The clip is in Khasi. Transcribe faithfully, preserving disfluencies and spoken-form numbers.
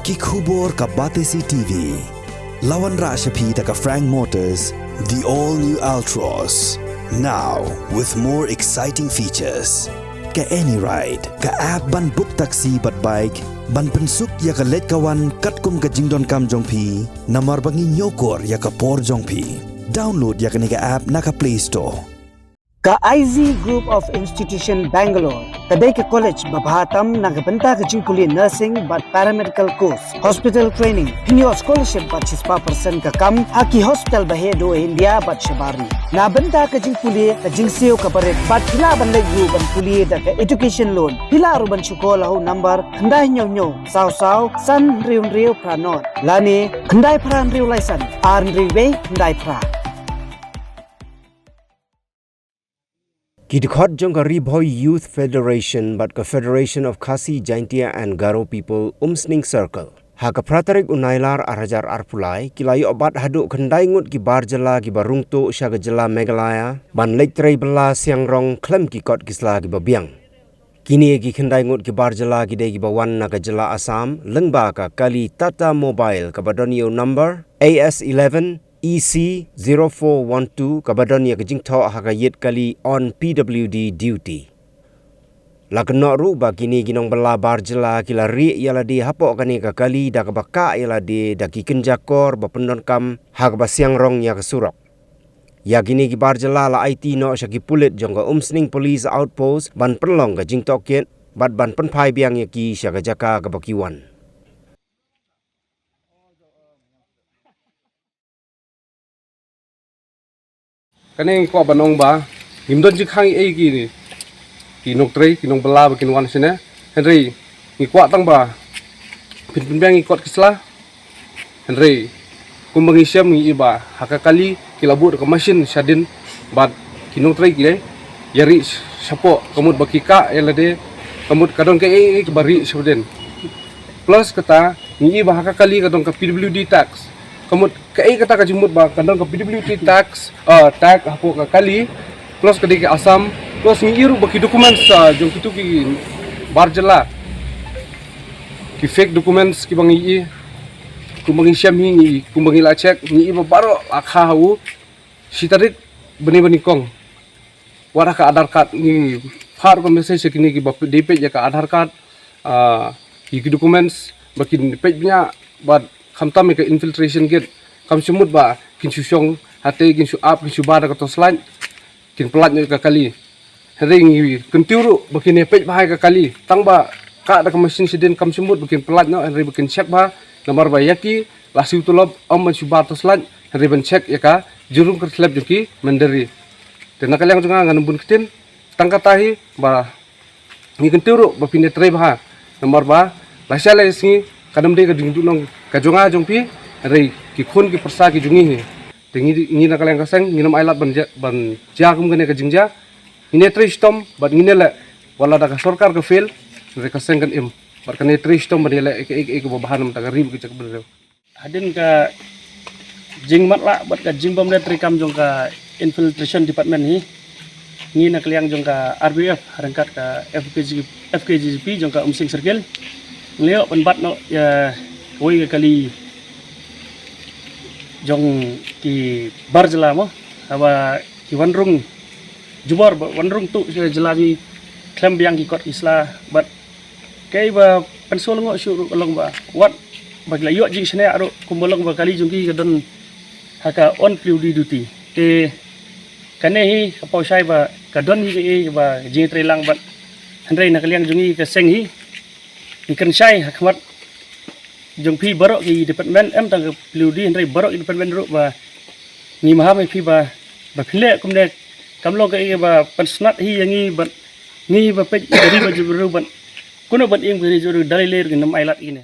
Ki khubor ka Batesi T V. La wanrah sha phi da ka Frank Motors, the all new Altroz. Now with more exciting features. Ka AnyRide, ka app ban book taxi bad bike, ban pynsuk ïa ka leit ka wan katkum ka jingdonkam jong phi, namar ba ngi ñiewkor ïa ka por jong phi. Download ïa kane ka app na ka Play Store. Ka I Z Group of Institution Bangalore ka dei ka college ba bha tam na ka bynta ka jingpule nursing bad paramedical course, hospital training, pynïoh scholarship bad shispah percent ka kam ha ki hospital ba heh duh India bad shabar ri. Na bynta ka jingpule ka jingsiew ka barit bad phi lah ban leit ruh ban pule da ka education loan. Phi lah ruh ban shukor ha u number khyndai hynñiew hynñiew saw saw san hynriew hynriew phra nod lane khyndai phra hynriew lai san ar hynriew wei khyndai phra. Ki dkhot jong ka Ri Bhoi Youth Federation bad ka Federation of Khasi Jaintia and Garo People Umsning Circle, ha ka phra tarik u Nailar ar hajar arphew lai, ki la ïoh bat haduh khyndai ngut ki bar jylla kiba rung tuh sha ka jylla Meghalaya ban leit trei bylla siang rong khlem ki kot ki sla kiba biang. Kine ki khyndai ngut ki bar jylla ki dei kiba wan na ka jylla Assam, lyngba ka kali Tata Mobile kaba don ïa u number A S eleven E C zero four one two, kaba don ïa ka jingthoh ha ka ïit kali on P W D duty. La kynnoh ruh ba kine ki nongbylla bar jylla ki la rieh ïa lade hapoh kane ka kali da kaba kah ïa lade da ki kynja kor ba pyndonkam ha kaba siang rong ïa ka surok. Ïa kine ki bar jylla la aiti noh sha ki pulit jong ka Umsning Police Outpost ban pynlong ka jingtohkit bad ban pynphai biang ïa ki sha ka jaka kaba ki wan. Kane ngi kwah ban ong ba ngim don jingkhang ei ei ki, ki nongtrei, ki nongbylla ba kin wan shane. Hynrei ngi kwah tang ba phin pynbiang ïa ki kot ki sla. Hynrei kumba ngi shem ngi i ba ha ka kali ki la bud ka machine shadien bad ki nongtrei ki dei ïa rieh shapoh, ka mut ba ki kah ïa lade, ka mut ka don kaei kaei kaba rieh shadien. Plus kata ngi i ba ha ka kali ka don ka P W D tax, ka mut kaei kata ka jingmut ba ka don ka P W D tax, ah, tax hapoh ka kali, plus ka dei ka Assam, plus ngi i ruh ba ki documents, ah, jong kitu ki bar jylla, ki fake documents kiba ngi i, kumba ngi shem hi ngi, kumba ngi la check ngi i ba baroh la kha ha u shi tarik bnai ba nyngkong. Wat ha ka Aadhaar card, ngi phah ruh ka message sha kine kiba dei peit ïa ka Aadhaar card, ah, ki, ki documents ba kin peit bniah bad khamtam ïa ka infiltration gate. Kam shu mut ba kin shu shong hangtei, kin shu ap, kin shu bar da ka torchlight, kin pyllait noh ïa ka kali. Hynrei ngi kyntiew ruh ba kin ïa peit bha ïa ka kali, tang ba kah da ka machine shadien kam shu mut ba kin pyllait noh, hynrei ba kin check bha, namar ba ïa ki la siew tulop, ym ban shu bar torchlight, hynrei ban check ïa ka jingrung kyrthlep jong ki mynder ri. Te na ka liang jong nga ngan ym bun ktien, tang kata hi ba ngi kyntiew ruh ba phin ïa trei bha, namar ba lashai lashisngi kan ym dei ka jingduhnong ka jong nga jong phi, hynrei ki khun ki pyrsa ki jong ngi hi. Te ngi, ngi na ka liang ka seng ngin ym ailad ban jia, ban jia kum kane ka jingjia. Ngin ïa trei shitom bad ngin ïa leh, wat la da ka sorkar ka fail, hynrei ka seng kan im. Bad kan ïa trei shitom ban ïa leh ïa kaei kaei kaba bha na ka bynta ka ri bad ka jaitbynriew. Hadien ka jingmatlah bad ka jingbym leh treikam jong ka Infiltration Department hi, ngi na ka liang jong ka R B F ryngkat ka F K G, F K G P jong ka Umsning Circle, ngi la ïoh ban bat noh ïa kawei ka kali jong ki bar jylla mo, haba ki wan rung jubor ba wan rung tuh sha jylla jong ngi khlem biang ki kot ki sla. Bad kaei ba pynsngewlyngngoh shuh ruh ka long ba wat ba ki la ïoh jingshaniah ruh kumba long ba kali jong ki ka don ha ka on P W D duty. Te kane hi ka paw shai ba ka don hi kaei ba jingtrei lang bad, hynrei na ka liang jong ngi ka seng hi, ngi kren shai ha khmat jong phi baroh ki department, em tang ka P W D hynrei baroh ki department ruh ba ngi maham ïa phi ba, ba phin leh kumne, kam long kaei ba pynsnat hi ïa ngi bad ngi ba peit ïa ka ri bad jaitbynriew bad kumno ban im ka ri jong ngi, da lei lei ruh ngin ym ailad ïa kine.